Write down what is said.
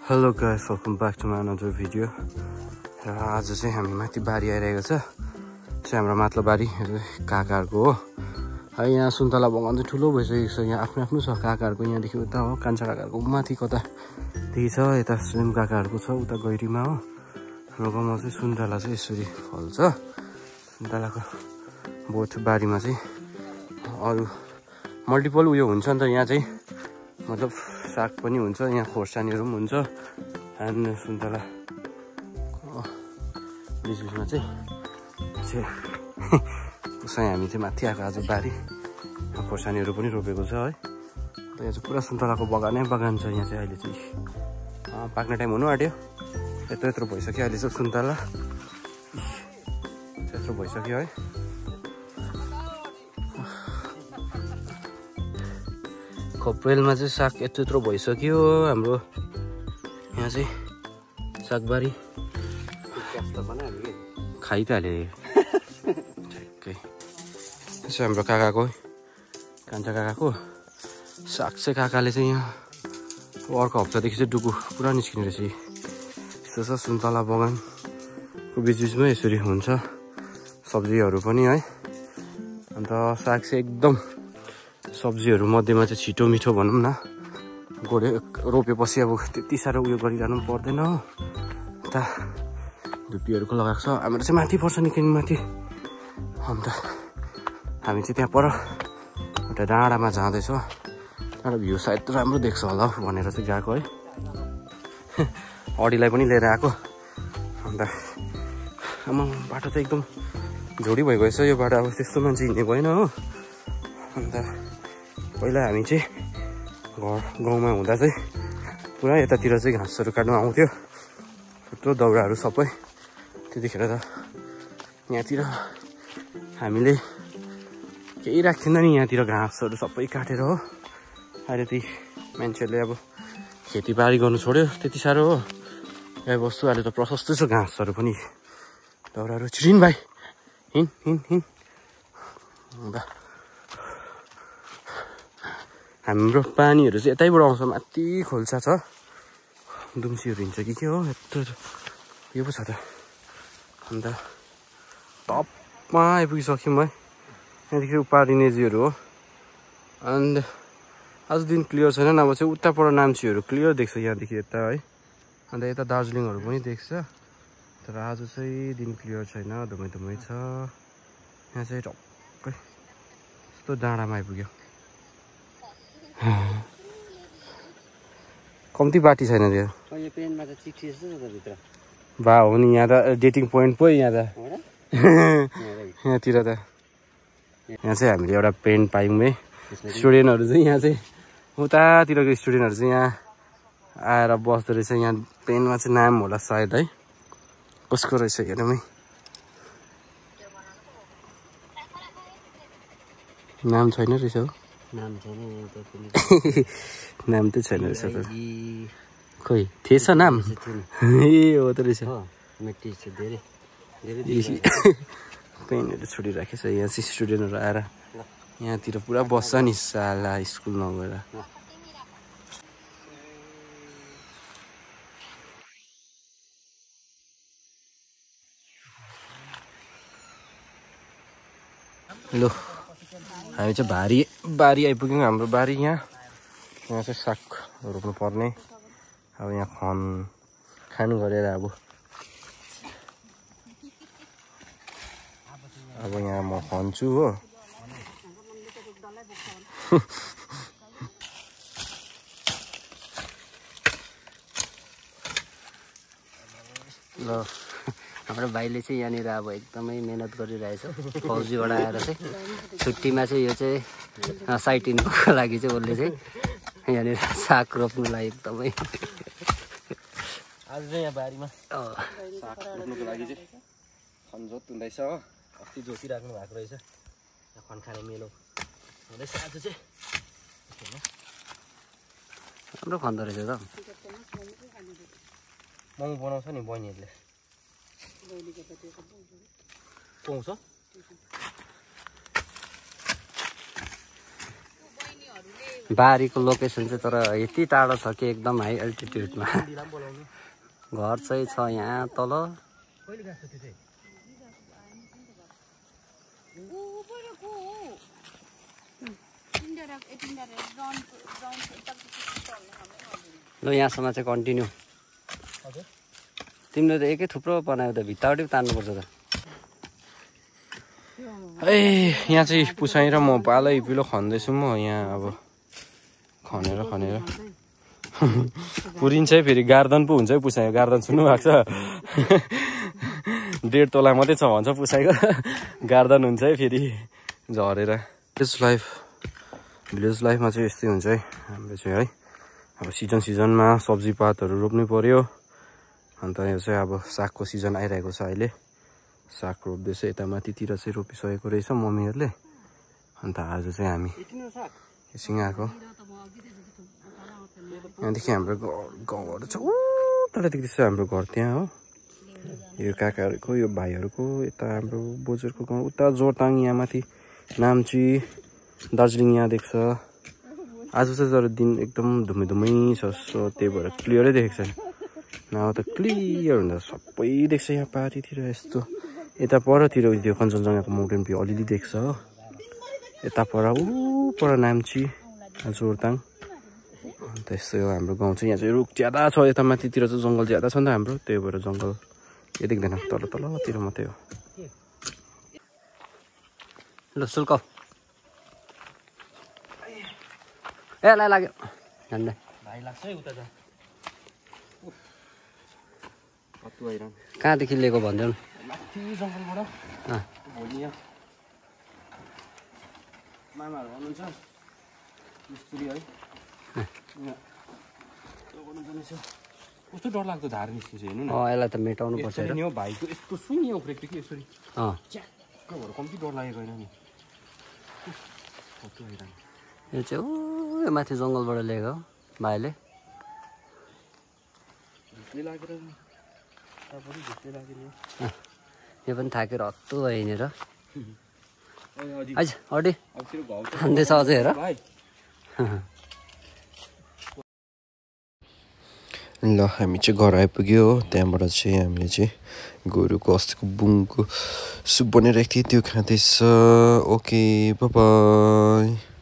Hello guys, welcome back to my another video. आज चाहिँ हामी माथि बारी आइरहेको छ चाहिँ हाम्रो माथिल्लो बारी काकाहरुको हो। है यहाँ सुन्तला बगान चाहिँ ठुलो भइसकेको छ। यहाँ आफ्नो आफ्नो छ काकाहरुको, यहाँदेखि उता हो कान्छा काकाहरुको माथि कता देखि छ, यता सुम काकाहरुको छ उता गैरीमा हो। हाम्रो गाउँमा चाहिँ सुन्तला चाहिँ यसरी फल्छ। सुन्तलाको बोट बारीमा चाहिँ अरु मल्टिपल उयो हुन्छ नि त, यहाँ चाहिँ मतलब साग पनि हुन्छ, यहाँ खोर्सानीहरु पनि हुन्छ। अनि सुन्तला बिचमा चाहिँ उसै हामी चाहिँ माथि आएको आज बारी खोर्सानीहरु पनि रोपेको छ है। यहाँ चाहिँ पुरा सुन्तलाको बगानै बगान छ। यहाँ चाहिँ अहिले चाहिँ पाक्ने टाइम हुनु आट्यो। यत्रो भइसक्यो अहिले चाहिँ सुन्तला यत्रो भइसक्यो है। कपेलमा चाहिँ साग यत्रो भइसक्यो हाम्रो। यहाँ चाहिँ सागबारी खाइ त हाले ठ्याक्कै। यसो हाम्रो काकाको कान्छा काकाको साग चाहिँ काकाले चाहिँ यहाँ अर्को हप्तादेखि चाहिँ डुकु पुरा निस्किने रहेछ। यस्तो छ सुन्तला बगानको बिचबिचमा यसरी हुन्छ सब्जीहरू पनि है। अन्त साग चाहिँ एकदम सब्जीहरू मध्येमा चाहिँ छिटो मिठो भनौँ न। गोडे रोपेपछि अब त्यति साह्रो उयो गरिरहनु पर्दैन हो। उता धुप्पीहरूको लगाएको छ। हाम्रो चाहिँ माथि पर्छ निकै माथि। अन्त हामी चाहिँ त्यहाँ पर एउटा डाँडामा जाँदैछौँ। डाँडा भ्यू सायद राम्रो देख्छ होला भनेर चाहिँ गएको है। अडीलाई पनि लिएर आएको। अन्त आमा बाटो चाहिँ एकदम झोडी भइगएछ यो बाटो। अब त्यस्तो मान्छे हिँड्ने भएन हो। अन्त पहिला हामी चाहिँ गाउँमा हुँदा चाहिँ पुरा यतातिर चाहिँ घाँसहरू काट्नु आउँथ्यो, थुप्रो दाउराहरू सबै। त्यतिखेर त यहाँतिर हामीले केही राख्थेन नि, यहाँतिर घाँसहरू सबै काटेर हो। अहिले ती मान्छेहरूले अब खेतीबारी गर्नु छोड्यो त्यति साह्रो हो। गाई बस्तु अहिले त प्रशस्तै छ घाँसहरू पनि। दाउराहरू छिरिन भाइ हिँड हिँड हिँड। अन्त हाम्रो पानीहरू चाहिँ यतैबाट आउँछ, माथि खोल्सा छ। दुम्सीहरू हिँड्छ कि के हो यत्रो यो पो छ त। अन्त टपमा आइपुगिसक्यौँ है। यहाँदेखि उपारिनेजीहरू हो। अन्त आज दिन क्लियर छैन नभए चाहिँ उताबाट नाम्चीहरू क्लियर देख्छ यहाँदेखि यता है। अन्त यता दार्जिलिङहरू पनि देख्छ। तर आज चाहिँ दिन क्लियर छैन, धुमै धुमै छ। यहाँ चाहिँ टक्कै यस्तो डाँडामा आइपुग्यो। कम्ती बाटी छैन त्यो बा हो नि। यहाँ त डेटिङ पोइन्ट पो यहाँ त यहाँतिर त। यहाँ चाहिँ हामीले एउटा पेन पायौँ है। स्टुडेन्टहरू चाहिँ यहाँ चाहिँ उतातिरको स्टुडेन्टहरू चाहिँ यहाँ आएर बस्दो रहेछ। यहाँ पेनमा चाहिँ नाम होला सायद है, कसको रहेछ हेरौँ है। नाम छैन रहेछ हो। नाम त छैन रहेछ त। खोइ थिएछ नाम ए हो त रहेछ। पेनहरू छोडिराखेछ। यहाँ चाहिँ स्टुडेन्टहरू आएर यहाँतिर पुरा बस्छ नि साला स्कुल नगएर। हेलो हामी चाहिँ बारी आइपुग्यौँ। हाम्रो बारी यहाँ चाहिँ साग रोप्नु पर्ने। अब यहाँ खानु गरेर अब यहाँ म खन्छु हो। ल हाम्रो भाइले चाहिँ यहाँनिर अब एकदमै मेहनत गरिरहेछ। फौजीबाट आएर चाहिँ छुट्टीमा चाहिँ यो चाहिँ साइट इन्फोको लागि चाहिँ उसले चाहिँ यहाँनिर साग रोप्नुलाई एकदमै आज चाहिँ यहाँ बारीमा साग रोप्नुको लागि चाहिँ खनजोत हुँदैछ हो। अस्ति जोतिराख्नु भएको रहेछ। खन खाने मेलो हुँदैछ आज चाहिँ। राम्रो खन्दो रहेछ त। मोमो बनाउँछ नि बहिनीहरूले। पाउँछ बारीको लोकेसन चाहिँ तर यति टाढो छ कि एकदम हाई अल्टिट्युडमा घर चाहिँ छ यहाँ तल ल यहाँसम्म चाहिँ कन्टिन्यू तिमीले त एकै थुप्रो बनायो त भित्तावटि तान्नुपर्छ त यहाँ चाहिँ पुसाइ र म पालै पिलो खन्दैछु म यहाँ अब खनेर पुरिन्छ है फेरि गार्दन पो हुन्छ है पुसाइ गार्दन सुन्नु भएको छ 1.5 तोला मात्रै छ भन्छ पुसाइको गार्दन हुन्छ है फेरि झरेर भिलेज लाइफमा चाहिँ यस्तै हुन्छ है हाम्रो चाहिँ है अब सिजनमा सब्जीपातहरू रोप्नु पर्यो अन्त यो चाहिँ अब सागको सिजन आइरहेको छ अहिले साग रोप्दैछ यता माथितिर चाहिँ रोपिसकेको रहेछ मम्मीहरूले अन्त आज चाहिँ हामी एकछिन आएको यहाँदेखि हाम्रो गाउँहरू छ तल देख्दैछ हाम्रो घर त्यहाँ हो यो काकाहरूको यो भाइहरूको यता हाम्रो बोजूहरूको गाउँ उता जोरताङ यहाँ माथि नाम्ची दार्जिलिङ यहाँ देख्छ आज चाहिँ तर दिन एकदम धुमै छ सो त्यही भएर क्लियरै देखेको छैन नभए त क्लियर हुन्छ सबै देख्छ यहाँ पारितिर यस्तो यता परतिर त्यो कञ्चनजङ्घाको माउन्टेन भ्यू अलिअलि देख्छ हो यता पर नाम्ची जोरताङ अन्त यस्तो हो हाम्रो गाउँ चाहिँ यहाँ चाहिँ रुख ज्यादा छ यता माथितिर चाहिँ जङ्गल ज्यादा छ नि त हाम्रो त्यही भएर जङ्गल यो देख्दैन तलतिर मात्रै हो ल सुल्काउ ए लाग्यो झन्डै भाइ लाग्छ है उता जा कहाँदेखि लिएको भनिदेऊ न माथि जङ्गलबाट भोलि यहाँ मामाहरू आउनुहुन्छ मिस्त्री है कस्तो डर लाग्दो धार निस्किन्छ हेर्नु न यसलाई त मेटाउनु पर्छ नि हो भाइको यस्तो सुनि उफ्रेको कि यसरी च्याक्क भएर कम्ती डर लागेको होइन नि यो चाहिँ ऊ माथि जङ्गलबाट ल्याएको भाइले यो पनि थाकेर हत्तु भयो यहाँनिर आज अडी खाँदैछ अझै हेर ल हामी चाहिँ घर आइपुग्यो हो त्यहाँबाट चाहिँ हामीले चाहिँ गोरुको अस्तिको बुङको सुप बनाइरहेको थिएँ त्यो खाँदैछ ओके बाइ